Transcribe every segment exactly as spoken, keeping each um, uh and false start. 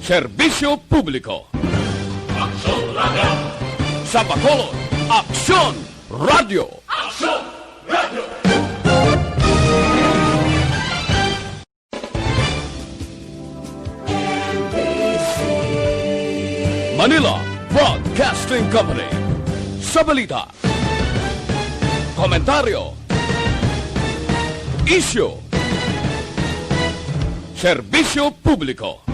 Serbisyo publiko. Aksyon Radio. Sa Bacolod, Aksyon Radio. Aksyon Radio. Manila Broadcasting Company. Sa balita, komentaryo, isyu, serbisyo publiko.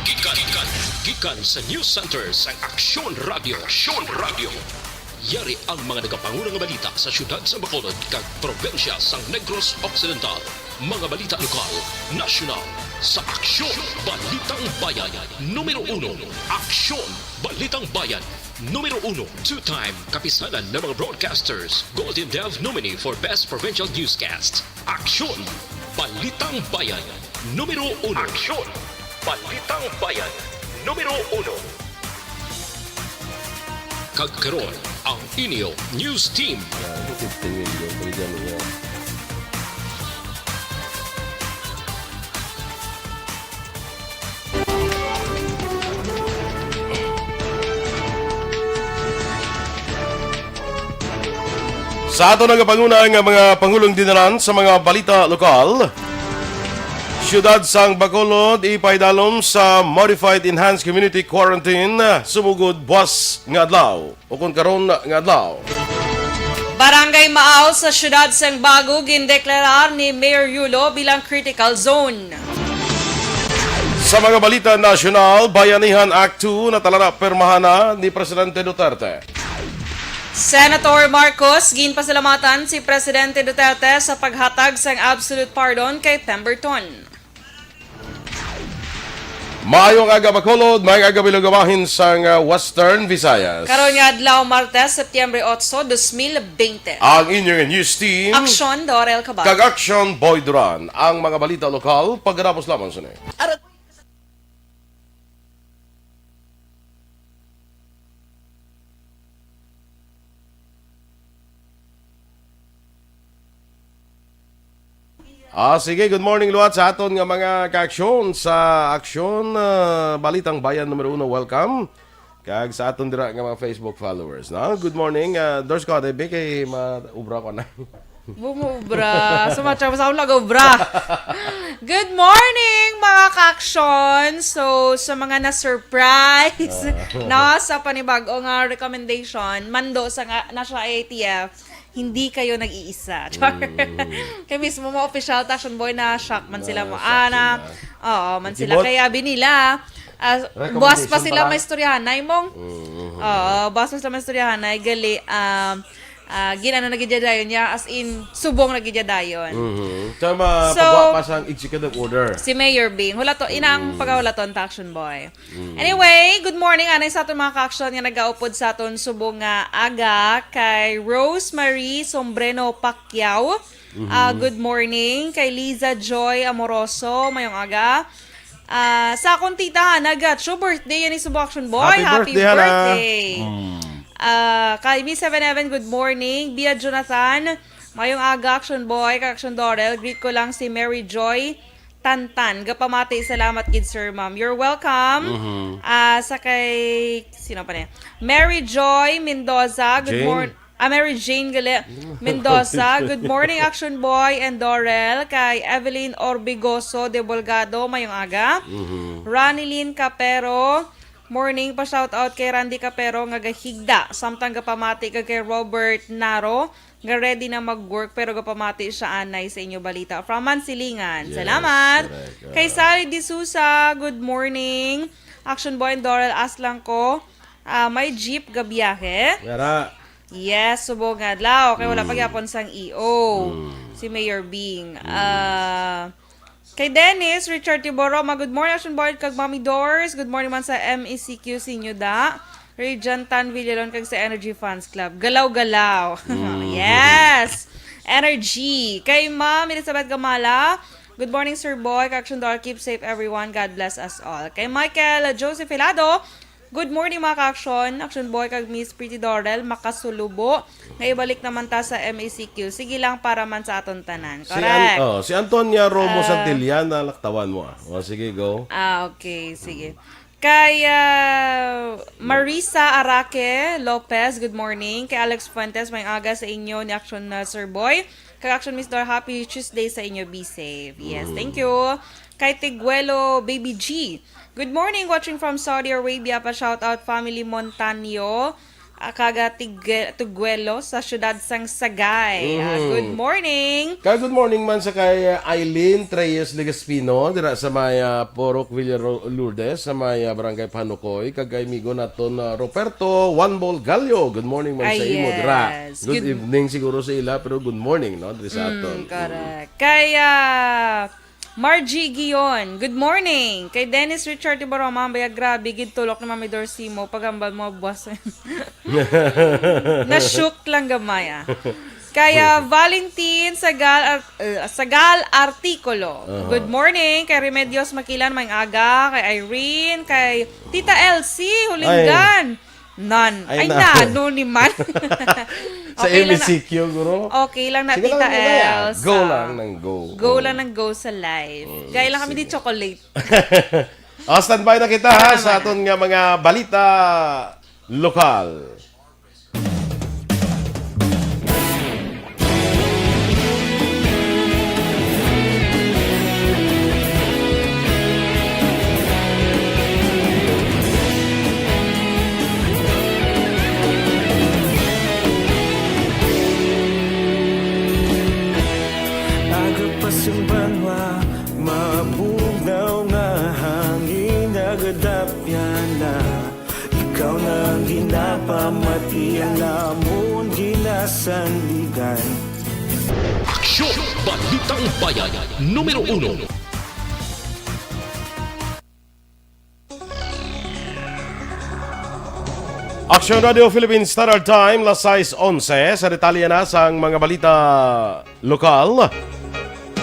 Gikan, gikan, gikan sa News Center sang Aksyon Radio. Aksyon Radio. Yari ang mga nagapanguna nga balita sa siyudad sa Bacolod kag probinsya sang Negros Occidental. Mga balita lokal, nasyonal, sa Aksyon Balitang Bayan. Numero uno, Aksyon Balitang Bayan. Numero uno, two-time Kapisanan ng mga Broadcasters Golden Dove nominee for Best Provincial Newscast. Aksyon Balitang Bayan. Numero uno. Aksyon Balitang Bayan. Numero uno. Kag karon, ang inyo news team. Sa aton nagapanguna nga mga pangulong dinalan sa mga balita lokal, siyudad sang Bacolod ipaidalom sa Modified Enhanced Community Quarantine, sumugod buwas nga adlaw, o kon karon nga adlaw. Barangay Maaw sa siyudad sang Bago gindeklarar ni Mayor Yulo bilang critical zone. Sa mga balita nasyonal, Bayanihan Act two natalana pirmahan na ni Presidente Duterte. Senator Marcos, ginpasalamatan si Presidente Duterte sa paghatag sang absolute pardon kay Pemberton. Maayong aga, Bacolod. Maayong aga, bilog nga bahin sang, ah, Western Visayas. Karon nga adlaw, Martes, Setyembre otso, dos mil bente. Ang inyong news team. Aksyon, Dorel Cabal. Kag Aksyon, Boy Duran. Ang mga balita lokal, pagkatapos lamang sini. Ah, sige, good morning liwat sa aton nga mga kaaksyon sa Aksyon, ah, Balitang Bayan numero uno. Welcome. Kag sa aton dira nga mga Facebook followers, no? Good morning, ah, Dors ko, Ate Vic, kay maubra ko na. Bumubra. So, matcha, sa akong nag-ubra. Good morning, mga kaaksyon. So, sa mga na-surprise, Ah. no, sa panibago nga recommendation, mando sa nga, National I A T F, hindi kayo nag-iisa. Char. Mm. Kay mismo mo official, Action Boy, na-shock man sila mo. Na-shock Ah, na, sila. oo, man sila. Gibot? Kaya abi nila, ah, buwas pa Recommendation sila pa lang. may istoryahanay mong. Mm. Oo, buwas pa sila may istoryahanay. Gali, um, ah, ginano na gid dayon niya, as in, subong na gid dayon. Mhm. So, ma-, So, pagwa pa sang executive order. Si Mayor Bing. Hulato, inang Mm. pagahulaton ta, Action Boy. Mm. Anyway, good morning. Anay sa aton mga kaaksyon nga nagaupod sa aton subong nga aga, kay Rosemary Sombreno Pacquiao. Mhm. Ah, good morning. Kay Liza Joy Amoroso, mayong aga. Ah, sa akong tita Hana Gatcho, birthday yan ni subong, Action Boy. Happy Happy birthday, Hana. birthday. Mm. Ah, kay Miss Seven Heaven, good morning. Bia Jonathan, mayong aga, Action Boy, kag Action Dorel. Greet ko lang si Mary Joy Tantan. Gapamati, salamat gid, sir, ma'am. You're welcome. Mhm. Ah, sa kay, sino pa ni? Mary Joy Mendoza, good Jane. morn-, ah, Mary Jane gali. Mendoza, good morning, Action Boy and Dorel. Kay Evelyn Orbigoso de Bolgado, mayong aga. Mhm. Ronilyn Capero, morning, pa-shoutout kay Randy Capero nga gahigda. Samtang gapamati ka kay Robert Naro, nga ready na mag-work, pero gapamati siya anay sa inyo balita. From Mansilingan. Yes, Salamat. correct. Kay Ah. Sally D'Souza, good morning. Action Boy and Doral, ask lang ko, ah, may jeep gabiyahe? Yara. Yes, subong nga adlaw. Kay wala pa Mm. gyapon sang E O. Mm. Si Mayor Bing. Mm. Ah, Kay Dennis Richard Tiboroma, good morning, Action Boy kag Mommy Doors. Good morning man sa M E C Q Sinyo Da, Regent Tan Villalon, kag sa Energy Fans Club. Galaw-galaw. Mm. Yes! Energy. Kay Ma'am Elizabeth Gamala, good morning, Sir Boy, kag Action Doll. Keep safe, everyone. God bless us all. Kay Michael Joseph Hilado, Good morning, mga ka-aksyon. Action Boy kag Miss Pretty Dorel, makasulubo nga ibalik naman ta sa M A C Q. Sige lang, para man sa aton tanan. Si An-, Correct. oh, si Antonia Romo Ah. Santillana, laktawan mo, ah. O, sige, go. Ah, okay. Sige. Kay, ah, Marisa Araque Lopez, good morning. Kay Alex Fuentes, may aga sa inyo ni Action na Sir Boy. Kag Action Miss Dor, happy Tuesday sa inyo. Be safe. Yes, Mm. thank you. Kay Tiguelo Baby G, good morning, watching from Saudi Arabia. Pa shout out family Montaño, ah, kaga Tig-, Tiguelo sa siyudad sang Sagay. Ah, Mhm. good morning. Kag good morning man sa kay, ah, Eileen Treyes Legaspino, dira sa may, ah, Purok Villa Ro-, Lourdes, sa may, ah, Barangay Panukoy, kag kay amigo naton, ah, Roberto One Ball Gallo. Good morning man Ay, sa imo, dira. yes. Good Good evening siguro sa ila, pero good morning, no? Diri sa Mm, aton. correct. Kay, ah, Margie Gion, good morning. Kay Dennis Richard Tibaroma, baya grabe, gid tulok ni Mami Dorsimo, paghambal mo, buwas. Na-shook lang gamay, ah. Kaya Valentin Sagal Ar-, eh, Sagal Artikulo. Aha. Good morning. Kay Remedios Makilan, may aga. Kay Irene, kay Tita Elsie Hulingan. Nan. Ay, Ay, na. na, no ni man. Sa Okay lang na. M E C Q, guro. Okay lang na, Sige Tita lang, Tita Elsa. Go lang ng go. Go Mm. lang ng go sa life. Mm, Gaya lang kami sige. di chocolate. Ah, standby na kita, ha, Tama sa na. aton nga mga balita lokal. Agapas ang banwa, mabugnaw nga hangin, nagadapyan na. Ikaw na ang ginapamati, ang amon ginasandigan. Aksyon! Balitang Bayan, numero uno. Aksyon Radio Philippine Standard Time, las sais onse. Sa detalye na sang mga balita lokal,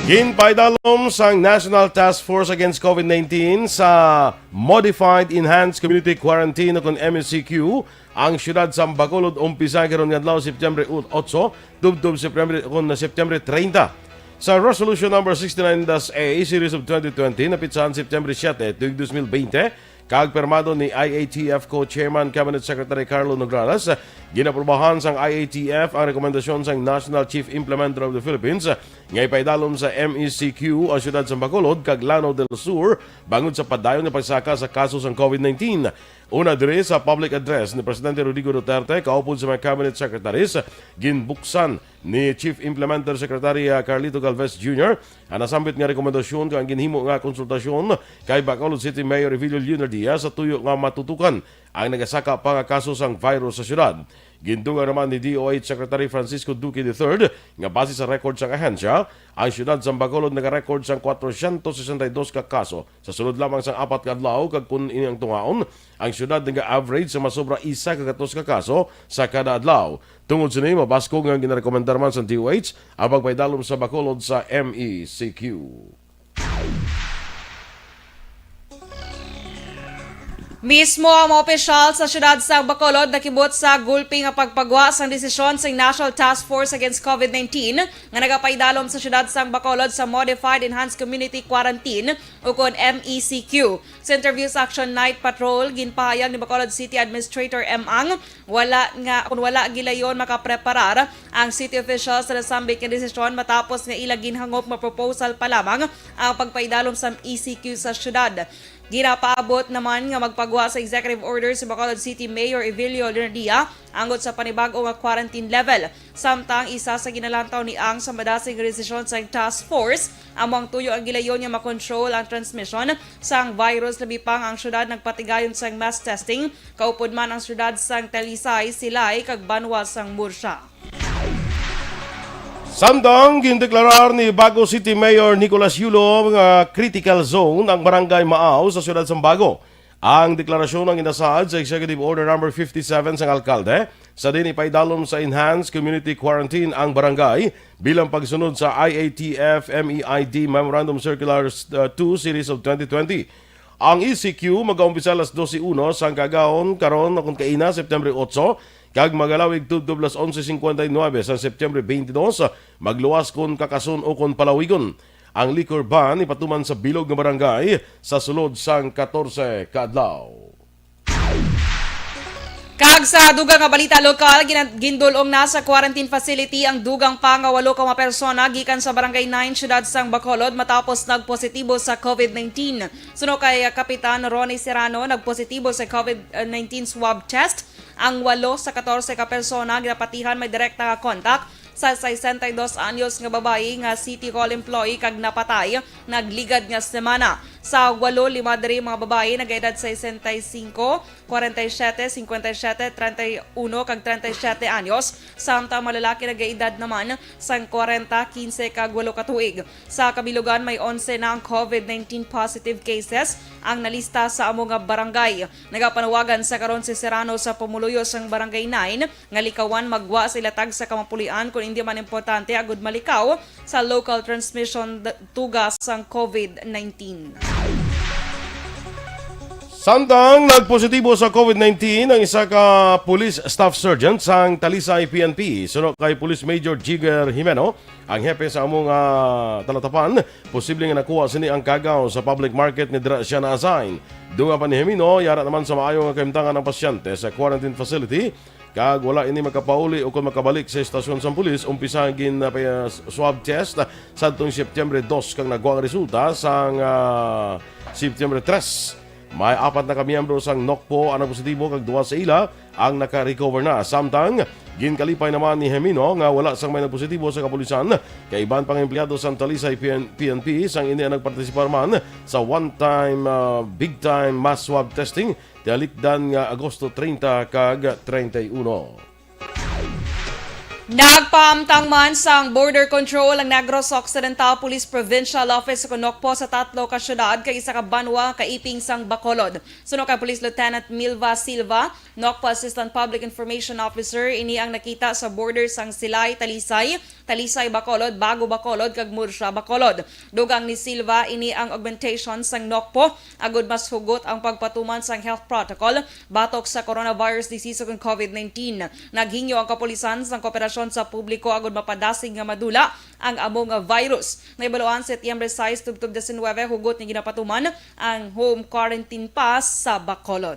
ginpaidalom sang National Task Force Against COVID nineteen sa Modified Enhanced Community Quarantine o kon M E C Q ang siyudad sang Bacolod, umpisa karon nga adlaw, September otso, tubtob September, kon September treinta. Sa Resolution Number sixty-nine dash A, Series of twenty twenty, napitsahan September siete, tuig dos mil bente, kag pirmado ni I A T F Co-Chairman Cabinet Secretary Carlo Nograles, ginaprubahan sang I A T F ang rekomendasyon sang National Chief Implementer of the Philippines nga ipaidalom sa M E C Q ang siyudad sang Bacolod kag Lanao del Sur bangod sa padayon nga pagsaka sa kaso sang COVID nineteen. Una diri, sa public address ni Presidente Rodrigo Duterte kaupod sa mga cabinet secretaries, ginbuksan ni Chief Implementer Secretary, ah, Carlito Galvez Junior ang nasambit nga rekomendasyon kag ang ginhimo nga konsultasyon kay Bacolod City Mayor Evelio Leonardia sa tuyo nga matutukan ang nagasaka pa nga kaso sang virus sa siyudad. Gindugang naman ni D O H Secretary Francisco Duque the third nga base sa record sang ahensya, ang siyudad sang Bacolod nagarecord sang kwatrocientos sesenta y dos ka kaso sa sulod lamang sang apat ka adlaw, kag kon ini ang tungaon, ang siyudad naga-average sa masobra isa ka gatos ka kaso sa kada adlaw. Tungod sini, mabaskog nga ginarekomendar man sa D O H ang pagpaidalom sa Bacolod sa M E C Q. Mismo ang mga opisyal sa siyudad sa Bacolod nakibot sa gulpi nga pagpagwa sang desisyon sang National Task Force Against COVID nineteen nga nagapaidalom sa siyudad sang Bacolod sa Modified Enhanced Community Quarantine, ukon M E C Q. Sa interview sa Action Night Patrol, ginpahayag ni Bacolod City Administrator M. Ang wala nga, kung wala gilayon makapreparar ang city officials sa nasambit nga desisyon matapos nga ila ginhangop nga proposal pa lamang ang pagpaidalom sa M E C Q sa syudad. Ginapaabot naman nga magpagwa sa executive order si Bacolod City Mayor Evelio Leonardia angot sa panibag-o nga quarantine level. Samtang isa sa ginalantaw ni Ang sa madasig nga desisyon sa task force, amo ang tuyo ang gilayon nga makontrol ang transmisyon sang virus, labi pa nga ang syudad nagpatigayon sang mass testing, kaupod man ang syudad sang Talisay, Silay, kag banwa sang Murcia. Samtang gindeklarar ni Bago City Mayor Nicolas Yulo nga critical zone ang Barangay Maaw sa siyudad sang Bago. Ang deklarasyon ang ginasaad sa Executive Order Number fifty-seven sang alkalde, sa diin ipaidalom sa Enhanced Community Quarantine ang barangay bilang pagsunod sa I A T F M E I D Memorandum Circular, uh, two Series of twenty twenty. Ang E C Q magaumpisa alas dose uno sang kaagahon karon, akon kaina, September otso, kag magalawig tubtob alas onse cincuenta y nueve sang September twenty-dos, magluwas kon kakason ukon palawigon. Ang liquor ban ipatuman sa bilog nga barangay sa sulod sang katorse ka adlaw. Kag sa dugang nga balita lokal, gina-, gindul-ong na sa quarantine facility ang dugang pa nga walo ka mga persona gikan sa Barangay nine, siyudad sang Bacolod, matapos nagpositibo sa covid nineteen. Suno kay, ah, Kapitan Ronnie Serrano, nagpositibo sa covid nineteen swab test ang walo sa katorse ka persona. Ginapatihan may direkta nga kontak sa sesenta y dos anyos nga babayi nga City Hall employee kag napatay nagligad nga semana. Sa walo, lima diri mga babayi nagaedad sesenta y cinco, kwarenta y siyete, cincuenta y siyete, treinta y uno kag treinta y siyete anyos, samtang mga lalaki nagaedad naman sang kwarenta, quince kag walo ka tuig. Sa kabilugan, may onse na ang covid nineteen positive cases ang nalista sa amo nga barangay. Nagapanawagan sa karon si Serrano sa pumuluyo sang Barangay nine nga likawan magwa sa ila tagsa ka mga pulian kon indi man importante agud malikaw sa local transmission d-, tuga sang covid nineteen. Samtang nagpositibo sa covid nineteen ang isa ka police staff sergeant sang Talisay P N P, suno kay Police Major Jigger Jimeno, ang hepe sa amo nga talatapan, posible nga nakuha sini ang kagaw sa public market nga dira siya na-assign. Dungan pa ni Jimeno, yara naman sa maayo nga kahimtangan ang pasyente sa quarantine facility, kag wala ini makapauli o kon makabalik sa estasyon sang pulis. Umpisa gin, ah, pa-, swab test sadtong September dos, kag nagwa ang resulta sang, ah, September tres. May apat na ka miyembro sang NOCPO ang nagpositibo, kag duha sa ila ang naka-recover na. Samtang ginkalipay naman ni Jimeno nga wala sang may nagpositibo sa kapulisan, kay iban pa nga empleyado sang Talisay P N-, P N P sang ini ang nagpartisipar man sa one-time, ah, big-time mass swab testing, tialikdan nga Agosto treinta kag treinta y uno. Nagpaamtang man sang border control ang Negros Occidental Police Provincial Office o NOCPO sa tatlo ka syudad kag isa ka banwa kaiping sang Bacolod. Suno kay Police Lieutenant Milva Silva, NOCPO Assistant Public Information Officer, ini ang nakita sa border sang Silay, Talisay, Talisay, Bacolod, Bago, Bacolod, kag Murcia, Bacolod. Dugang ni Silva, ini ang augmentation sang NOCPO agud mas hugot ang pagpatuman sang health protocol batok sa coronavirus disease ukon covid nineteen. Naghingyo ang kapulisan sang kooperasyon sa publiko agud mapadasig nga madula ang amo nga virus. Nahibaluan, Setyembre sais tubtob diecinuebe, hugot nga ginapatuman ang home quarantine pass sa Bacolod.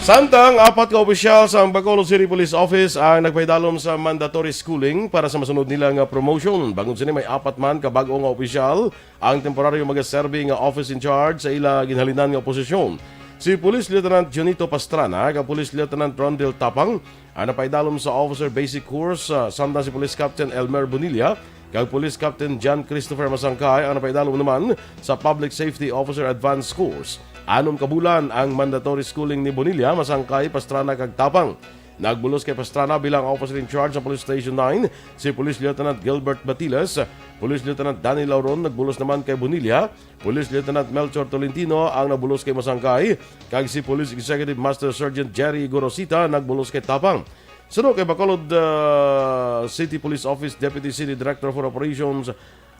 Samtang apat ka opisyal sa Bacolod City Police Office ang nagpahidalom sa mandatory schooling para sa masunod nila nga promotion. Bangod sini, may apat man ka bag-o nga opisyal ang temporaryo magaserbi nga office in charge sa ila ginhalinan nga posisyon. Si Police Lieutenant Junito Pastrana kag Police Lieutenant Rondel Tapang ang napaidalom sa officer basic course, ah, samtang si Police Captain Elmer Bonilla kag Police Captain John Christopher Masangkay ang napaidalom naman sa Public Safety Officer Advanced Course. Anom ka bulan ang mandatory schooling ni Bonilla, Masangkay, Pastrana, kag Tapang. Nagbulos kay Pastrana bilang officer in charge sa Police Station nine si Police Lieutenant Gilbert Batiles. Police Lieutenant Danny Lauron nagbulos naman kay Bonilla. Police Lieutenant Melchor Tolentino ang nagbulos kay Masangkay, kag si Police Executive Master Sergeant Jerry Gorosita nagbulos kay Tapang. Suno kay Bacolod, ah, City Police Office Deputy City Director for Operations,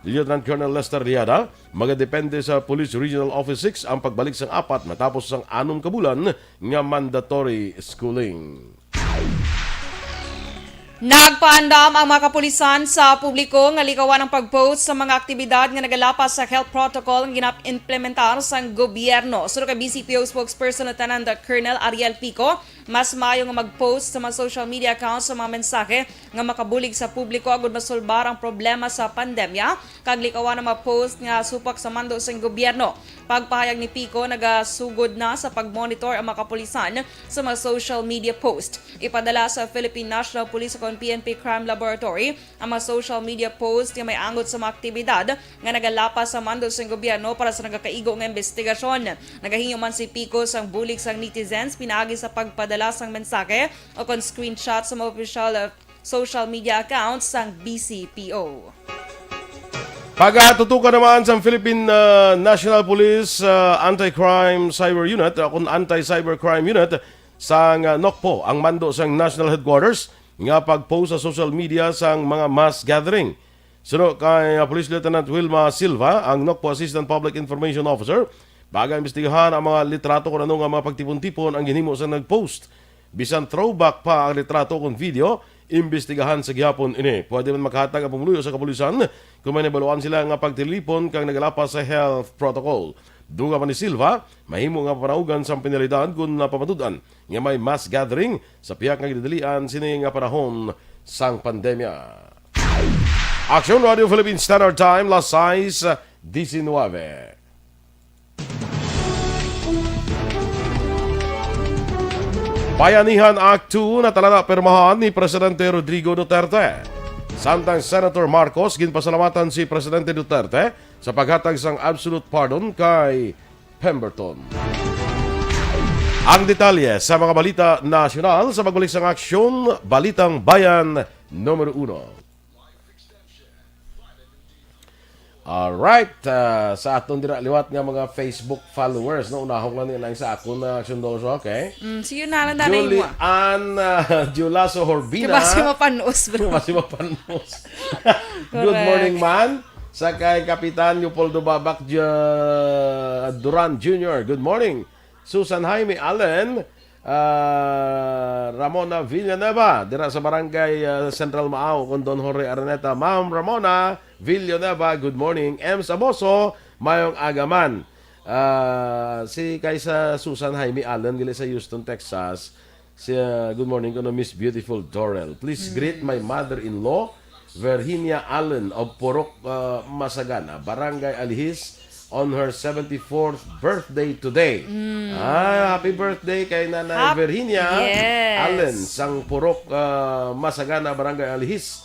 Lieutenant Colonel Lester Liada, magadepende sa Police Regional Office six ang pagbalik sang apat matapos sang anom ka bulan nga mandatory schooling. Nagpaandam ang mga kapulisan sa publiko nga likawan ang pag-post sa mga aktibidad nga nagalapas sa health protocol nga gina-implementar sang gobyerno. Suno kay B C P O spokesperson Lieutenant Colonel Ariel Pico, mas maayo nga mag-post sa mga social media accounts sa mga mensahe nga makabulig sa publiko agud masulbar ang problema sa pandemya, kag likawan ang mga post nga supak sa mando sang gobyerno. Pagpahayag ni Pico, nagasugod na sa pag-monitor ang mga kapulisan sa mga social media post. Ipadala sa Philippine National Police ukon P N P Crime Laboratory ang mga social media post nga may angot sa mga aktibidad nga nagalapas sa mando sang gobyerno para sa nagakaigo nga imbestigasyon. Nagahingyo man si Pico sang bulig sang netizens pinaagi sa pagpadala sang mensahe ukon screenshot sa mga opisyal, uh, social media accounts sang B C P O. Pagatutukan naman sang Philippine, uh, National Police, uh, Anti-Crime Cyber Unit, uh, kun Anti-Cybercrime Unit sang, uh, NOCPO ang mando sang National Headquarters nga pag-post sa social media sang mga mass gathering. Suno kay, uh, Police Lieutenant Wilma Silva, ang NOCPO Assistant Public Information Officer, Pagaimbestigahan ang mga litrato kung ano nga mga pagtipon-tipon ang ginhimo sa nag-post. Bisan throwback pa ang litrato kon video, imbestigahan sa gihapon ini. Pwede man makahatag ang pumuluyo sa kapulisan kung may nabaluan sila nga pagtilipon kag nagalapas sa health protocol. Dugang pa ni Silva, mahimo nga panaugan sang penalidad kon napamatud-an nga may mass gathering sa pihak nga ginadalian sini nga panahon sang pandemya. Action Radio Philippine Standard Time, las sais diecinueve. Bayanihan Act two natala na pirmahan ni Presidente Rodrigo Duterte. Samtang Senator Marcos, ginpasalamatan si Presidente Duterte sa paghatag sang absolute pardon kay Pemberton. Ang detalye sa mga balita nasyonal sa pagbalik sang Aksyon, Balitang Bayan numero uno. Alright, ah, sa aton dira liwat nga mga Facebook followers, no, unahon lang nila sa akon na Aksyon Doso, okay? Mm, sige na lang, danay mo. Julian, ah, Julaso Horbina. Kay basi mapanos, bro. Basi mapanos. Good Correct. Morning, man. Sa kay Kapitan Leopoldo Babak Ju-, Duran Junior, good morning. Susan Jaime Allen, ah, Ramona Villanueva, dira sa Barangay, ah, Central Mao, kon Don Jorge Araneta. Ma'am Ramona Villanueva, good morning. M. Samoso, mayong aga man. Ah, si kay sa Susan Jaime Allen, gali sa Houston, Texas. Si, ah, good morning kuno, Miss Beautiful Dorel. Please greet my mother-in-law, Virginia Allen of Purok, ah, Masagana, Barangay Alihis, on her seventy-fourth birthday today. Ah, happy birthday kay Nanay Hap-, Virginia yes. Allen sang Purok, ah, Masagana, Barangay Alihis.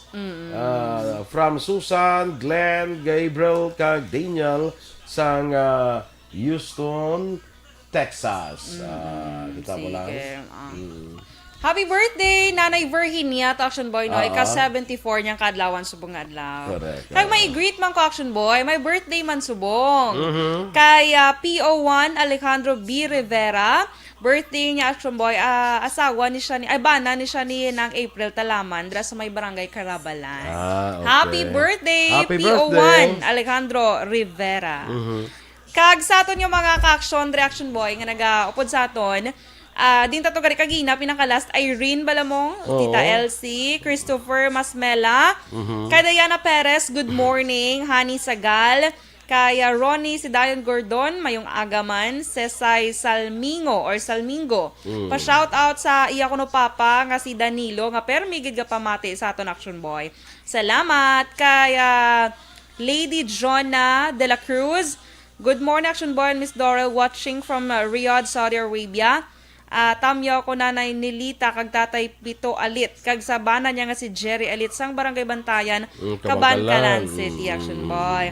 Ah, from Susan, Glenn, Gabriel, kag Daniel sang, ah, Houston, Texas. Ah, kita mo lang. Sige, ah. Mm. Happy birthday, Nanay Virginia, to Action Boy, no? Ah. Ika seventy-four niyang kaadlawan subong nga adlaw. Correct, Kag may ah. I-greet man ko, Action Boy, may birthday man subong. Mhm. Kay, ah, P O one Alejandro B. Rivera, birthday niya, Action Boy, ah, asawa ni siya ni, ay, bana ni siya ni Nang April Talaman, dira sa may barangay Carabalan. Ah, okay. Happy birthday, Happy P O one birthday. Alejandro Rivera. Mhm. Kag sa aton nga mga ka-aksyon, reaction boy nga nagaupod sa aton, ah, din tato gari kagina, pinaka-last, Irene Balamong, Oo. Tita Elsie, Christopher Masmela, Mhm. kay Diana Perez, good morning, Honey Sagal, kay, ah, Ronnie Sidayon Gordon, mayong aga man, Sesay Salmingo or Salmingo. Mm. Pa-shout out sa iya kuno papa nga si Danilo, nga permi gid gapamati sa aton action boy. Salamat kay, ah, Lady Jonna de la Cruz. Good morning, Action Boy and Miss Dorel, watching from, uh, Riyadh, Saudi Arabia. Ah, tamyaw ko Nanay Nilita kag Tatay Pito Alit, kag sa bana niya nga si Jerry Alit sang Barangay Bantayan, Mm, Kabankalan. Kabankalan City, Action Mm. Boy.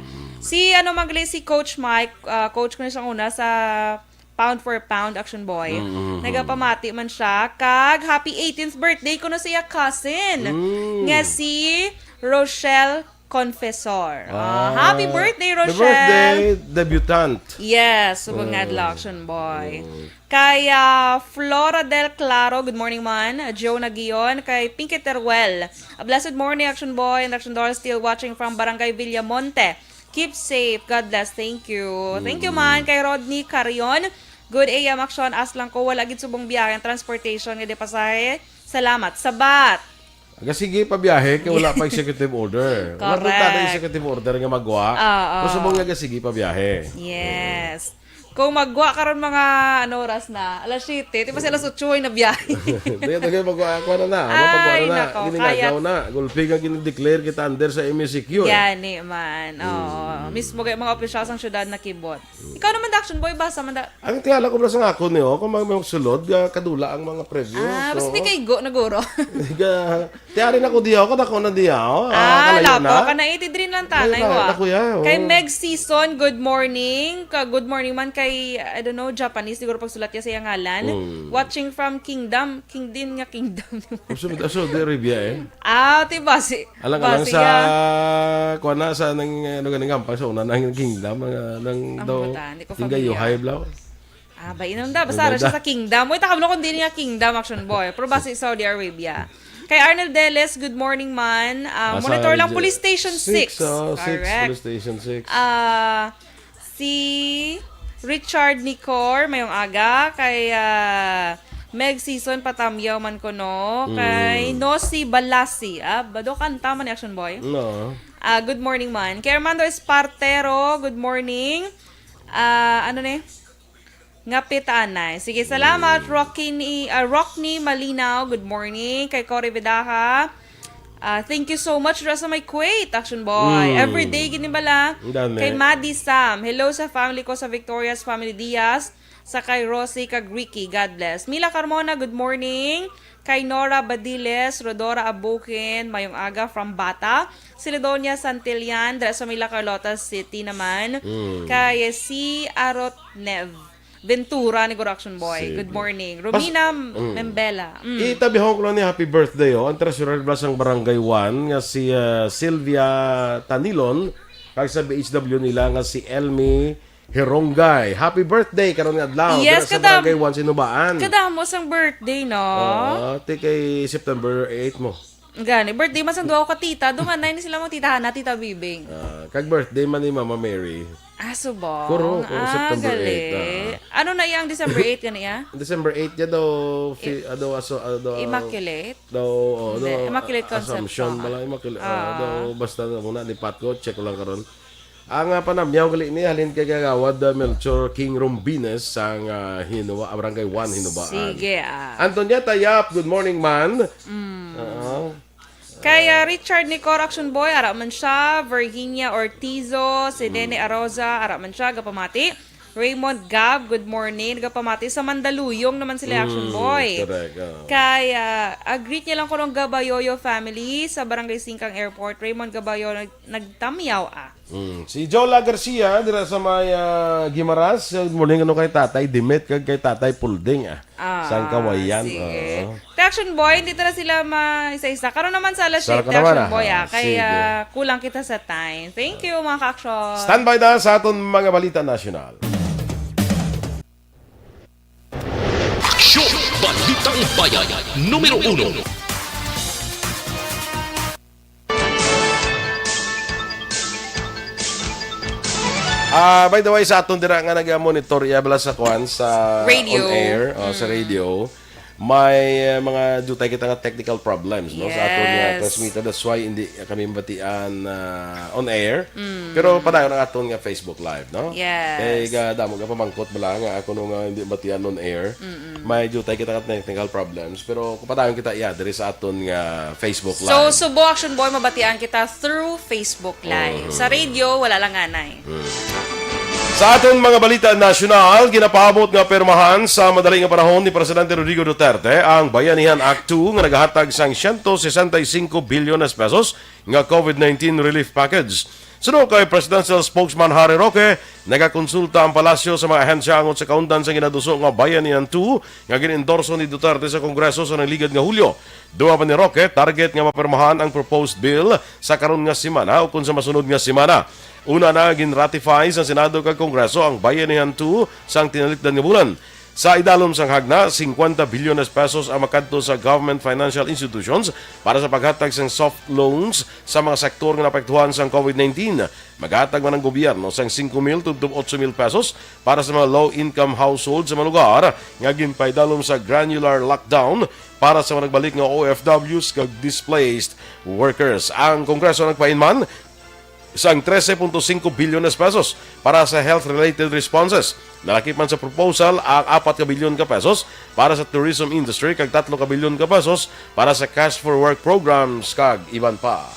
Si, ano, man gali, si Coach Mike, ah, coach ko na siya una sa Pound for Pound, Action Boy. Mm, mm, mm. Nagapamati man siya kag happy eighteenth birthday kuno sa iya cousin Mm. nga si Rochelle Confessor. Ah, Ah, happy birthday, happy Rochelle. Birthday, debutant. Yes, subong nga Mm. adlaw, Action Boy. Mm. Kay, ah, Flora Del Claro, good morning man. Joe Nagion, kay Pinky Teruel. A blessed morning, Action Boy and Action Doll, still watching from Barangay Villamonte. Keep safe. God bless. Thank you. Thank you Mm. man kay Rodney Carion. Good A M Action. As lang ko, wala gid subong biyahe ang transportation nga di pasahe. Salamat. Sabat. Aga sige pa biyahe kay wala pa executive order. Wala pa Correct. Tada executive order nga magwa. Oo. Gusto mo nga aga sige pa biyahe. Yes. Kung magwa karon mga ano oras na, alas siyete, di ba sila sa Chuy na biyahe? Dito kayo magwa, ako na na. Ano, magwa Ay, na na. Nako, Ginigagaw kaya na. Gulpi nga ginideclare kita under sa M E C Q eh. Gani man. Oo. Hmm. Mismo kay mga opisyal sang syudad na kibot. Ikaw naman, Action Boy, basa man da. Ang tingala ko, bro, sa akon, eh, oh, kung mag-, magsulod, ah, kadula ang mga preview. Ah, So, basta di kay go, naguro. Ga-, tiyari na ko diya, oh, kadako na diya, oh. Ah, Ah, kalayo lako na. Ka na, eh, di diri lang tanay, Layo na, wa. Lako ya, oh. Kay Meg Season, good morning. Ka, good morning man kay, I don't know, Japanese, siguro pagsulat niya sa iyang ngalan. Mm. Watching from Kingdom. Kingdom nga Kingdom. Gusto mo, Saudi Arabia, eh. Ah, ti basi. Alang-alang Basi sa, ya. Kuwan na, sa nang, ano, ganing gampang sa una, nang kingdom, nang, nang Ang daw, buta, hindi ko tingga familiar. Yuhay, bro. Ah, ba, inang da, basta Ano ra siya da? Sa kingdom. Wait, takam kung di niya kingdom, action boy. Pero basi Saudi Arabia. Kay Arnel Deles, good morning, man. Ah, Ah, monitor sa lang, J-, Police Station six, six. Oh, six, Correct. Police Station six. Ah, si Richard Nicor, mayong aga. Kay, ah, Meg Season, patamyaw man ko, no? Kay Mm. Nosy Balasi. Ah, bado kanta man ni Action Boy. No. Ah, good morning man. Kay Armando Espartero, good morning. Ah, ano ni? Ngapit anay. Sige, salamat, Mm. Rocky ni, ah, Rockney Malinaw, good morning. Kay Cory Vidaja, ah, thank you so much, dira sa may Kuwait, Action Boy. Mm. Everyday, gini bala. Ang dami. Kay Maddie Sam, hello sa family ko sa Victoria's family Diaz, sa kay Rosie kag Ricky, God bless. Mila Carmona, good morning. Kay Nora Badiles, Rodora Abukin, mayong aga from Bata. Sidonia Santillan, dira sa Mila Carlota City naman. Mm. Kay si Arot Nev Ventura ni Guro Action Boy. Sige. Good morning. Pas-, Romina mm. Membela. Mm. Itabihon ko lang ni happy birthday, oh. Ang treasurer ba sang Barangay one nga si, ah, Sylvia Tanilon, kag sa B H W nila nga si Elmi Herongay. Happy birthday karon nga adlaw. Yes, dira sa kadam-, Barangay one Sinubaan. Kadamo sang birthday, no? Oo, ti kay September eight mo. Gani, birthday man sang duha ka tita. Dungan na ni sila mo tita Hana, tita Bibing. Ah, kag birthday man ni Mama Mary. Ah, subong. Kuro, kuro Ah, September gali. eight, ah. Ano na iyang December eight gani, ah? December eight niya daw, fi-, Eh, ah, daw, aso-, ah, daw, Immaculate? daw, oh, Hindi, daw, Immaculate Conception. Assumption, bala, Immaculate, ah, Ah. daw, basta na muna, ni Patco, check ko lang karon. Ang, ah, panamyaw gali ni halin kay Kagawad, ah, Melchor King Rombines sang, ah, Hinua-, Barangay one, Hinubaan. Sige, ah. Antonieta Yap, good morning, man. Mm. Oo. Kay, ah, Richard Nicor, Action Boy, ara man siya. Virginia Ortizo, si Mm. Nene Aroza, ara man siya, gapamati. Raymond Gab, good morning, gapamati. Sa Mandaluyong naman sila, Action Mm, Boy. Correct, ah. Kay, ah, ah, greet niya lang ko ng Gabayoyo family sa Barangay Singkang Airport. Raymond Gabayo, nag-, nagtamyaw, ah. Mm. Si Jola Garcia, dira sa may, ah, Guimaras. Good morning, ano kay Tatay Dimit, kag kay Tatay Pulding, ah. Ah, Sang Kawayan, sige. Oo. Te Action Boy, hindi na sila ma-isa-isa. Karon naman sa alas Sa siyete, karon Action naman, Boy, ah. ah. Kay, Sige. ah, kulang kita sa time. Thank you, mga ka-action. Standby na sa aton mga balita nasyonal. Aksyon! Balitang Bayan, numero uno. Ah, by the way, sa aton dira nga nag-monitor, iya bala sa kwan, sa Radio. on air, oh, sa Mm. radio, may, eh, mga dutay kita nga technical problems, no, sa aton nga Yes. transmitter. That's why hindi kami mabatian, ah, on air. Mm. Pero padayon ang aton nga Facebook Live, no? Yes. Kay ga-, damo nga pamangkot bala nga ako no nga hindi mabatian on air. Mm-mm. May dutay kita nga technical problems, pero padayon kita iya diri sa aton nga Facebook So, Live. Subo Action Boy, mabatian kita through Facebook Live. Mhm. Sa radio, wala lang anay. Hmm. Sa aton mga balita nasyonal, ginapaabot nga pirmahan sa madali nga panahon ni Presidente Rodrigo Duterte ang Bayanihan Act two nga nagahatag sang siyento sesenta y cinco bilyones pesos nga COVID nineteen relief package. Suno kay Presidential Spokesman Harry Roque, nagakonsulta ang palasyo sa mga ahensya angot sa kaundan sa ginaduso nga Bayanihan two nga gin-endorso ni Duterte sa Kongreso sa nagligad nga Hulyo. Dugang pa ni Roque, target nga mapirmahan ang proposed bill sa karon nga semana o kon sa masunod nga semana. Una na gin-ratify sa Senado kag Kongreso ang Bayanihan two sang tinalikdan nga bulan. Sa idalom sang hagna, singkwenta bilyones pesos ang makadto sa government financial institutions para sa paghatag sang soft loans sa mga sektor nga naapektuhan sang COVID nineteen. Maghatag man ang gobyerno sang singko mil tubtob otso mil pesos para sa mga low-income household sa mga lugar nga ginpaidalom sa granular lockdown para sa mga nagbalik nga O F Ws kag displaced workers. Ang Kongreso nagpainman sang trese punto singko bilyones pesos para sa health-related responses. Nalakip man sa proposal ang apat ka bilyon ka pesos para sa tourism industry kag tatlo ka bilyon ka pesos para sa cash for work programs kag iban pa.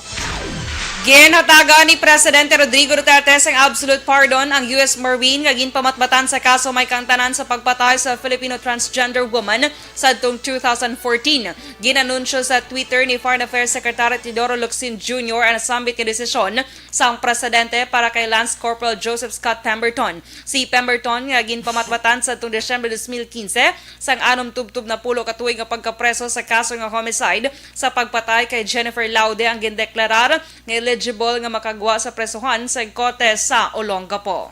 Ginhatagan ni Presidente Rodrigo Duterte sang absolute pardon ang U S Marine nga ginpamatbatan sa kaso may kaangtanan sa pagpatay sa Filipino transgender woman sadtong two thousand fourteen. Ginanunsyo sa Twitter ni Foreign Affairs Secretary Teodoro Locsin Junior ang nasambit nga desisyon sang presidente para kay Lance Corporal Joseph Scott Pemberton. Si Pemberton nga ginpamatbatan sadtong Disyembre dos mil quince, sang anom tubtob napulo ka tuig nga pagkapreso sa kaso nga homicide sa pagpatay kay Jennifer Laude, ang gindeklarar nga eligible nga makagwa sa presohan sa Korte sa Olongapo.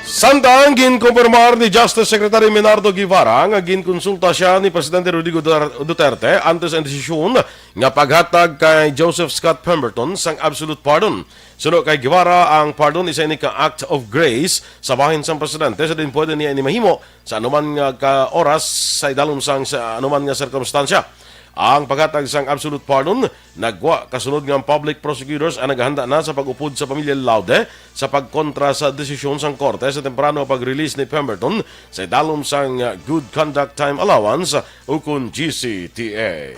Samtang ginkumpirmar ni Justice Secretary Menardo Guevara nga ginkonsulta siya ni Presidente Rodrigo Dutar-, Duterte antes ang desisyon nga paghatag kay Joseph Scott Pemberton sang absolute pardon. Suno kay Guevara, ang pardon isa ini ka act of grace sa bahin sang presidente, sa din pwede niya ini mahimo sa anuman nga ka oras sa idalom sang sa anuman nga sirkumstansya. Ang paghatag sang absolute pardon nagwa kasunod nga ang public prosecutors ang naghanda na sa pag-upod sa pamilya Laude sa pagkontra sa desisyon sang korte sa temprano nga pag-release ni Pemberton sa idalom sang good conduct time allowance ukon G C T A.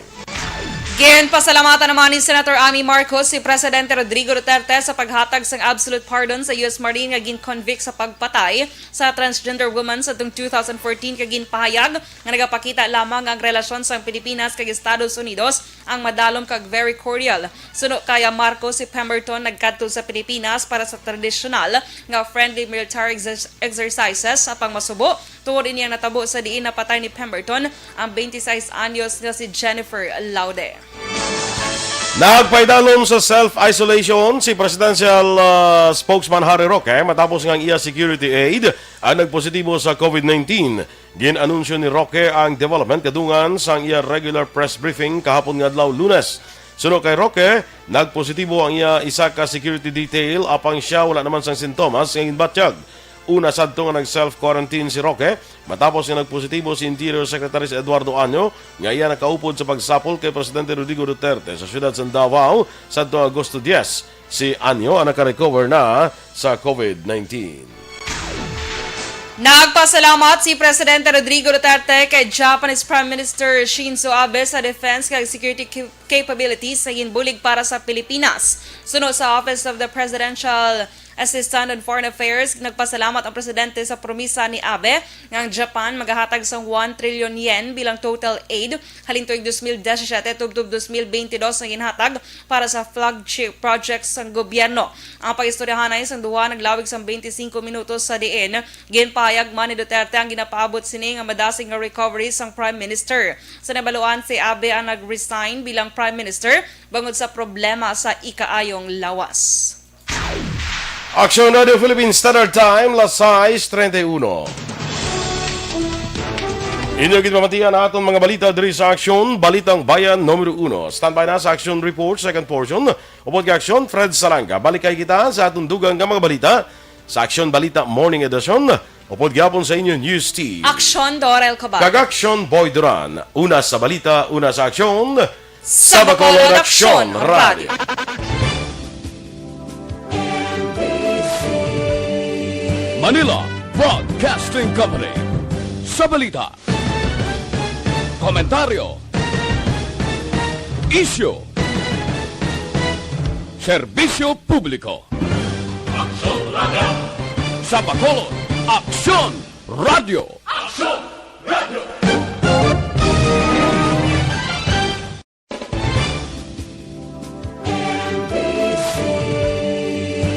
Ginpasalamatan naman ni Senator Amy Marcos si Presidente Rodrigo Duterte sa paghatag sang absolute pardon sa U S Marine nga gin-convict sa pagpatay sa transgender woman sa tung two thousand fourteen, kag ginpahayag nga nagapakita lamang nga ang relasyon sang Pilipinas kag Estados Unidos ang madalom kag very cordial. Suno kay Marcos, si Pemberton nagkadto sa Pilipinas para sa tradisyonal nga friendly military exer-, exercises sa pangmasubo tungod ini ang natabo sa diin napatay ni Pemberton ang twenty-six anyos nga si Jennifer Laude. Nagpaidalom sa self-isolation si Presidential, ah, Spokesman Harry Roque matapos nga ang iya security aide ang nagpositibo sa COVID nineteen. Gin-anunsyo ni Roque ang development kadungan sang iya regular press briefing kahapon nga adlaw, Lunes. Suno kay Roque, nagpositibo ang iya isa ka security detail, apang sia wala naman sang sintomas nga ginbatyag. Una sadto nga nag-self-quarantine si Roque matapos nga nagpositibo si Interior Secretary si Eduardo Año nga iya nakaupod sa pagsapol kay Presidente Rodrigo Duterte sa siyudad sa Davao sadto Agosto diyes. Si Año ang nakarecover na sa COVID nineteen. Nagpasalamat si Presidente Rodrigo Duterte kay Japanese Prime Minister Shinzo Abe sa defense kag security cap-, capabilities sa ginbulig para sa Pilipinas. Suno sa Office of the Presidential Assistant on Foreign Affairs, nagpasalamat ang presidente sa promisa ni Abe nga ang Japan magahatag sang one trillion yen bilang total aid halin tuig dos mil disisiete tubtob dos mil beintidos nga ginhatag para sa flagship projects sang gobyerno. Ang pag-istoryahanay sang duha naglawig sang twenty-cinco minutos, sa diin ginpahayag man ni Duterte ang ginapaabot sini nga madasig nga recovery sang Prime Minister. Sa nabaluan, si Abe ang nag-resign bilang Prime Minister bangod sa problema sa ikaayong lawas. Aksyon Radio Philippine Standard Time, las sais treinta y uno. Inyo gid mamatian ang aton mga balita diri sa Aksyon, Balitang Bayan numero uno. Standby na sa Aksyon Report, second portion. Upod kay Aksyon, Fred Salanga. Balik kay kita sa aton dugang nga mga balita sa Aksyon Balita Morning Edition. Upod gyapon sa inyo, News Team. Aksyon, Dorel Cobal. Kag Aksyon, Boy Duran. Una sa balita, una sa aksyon. Sa Bacolod Aksyon Radio. Manila Broadcasting Company. Sa balita, komentaryo, isyu, serbisyo publiko. Aksyon Radio. Sa Bacolod, Aksyon Radio. Aksyon Radio.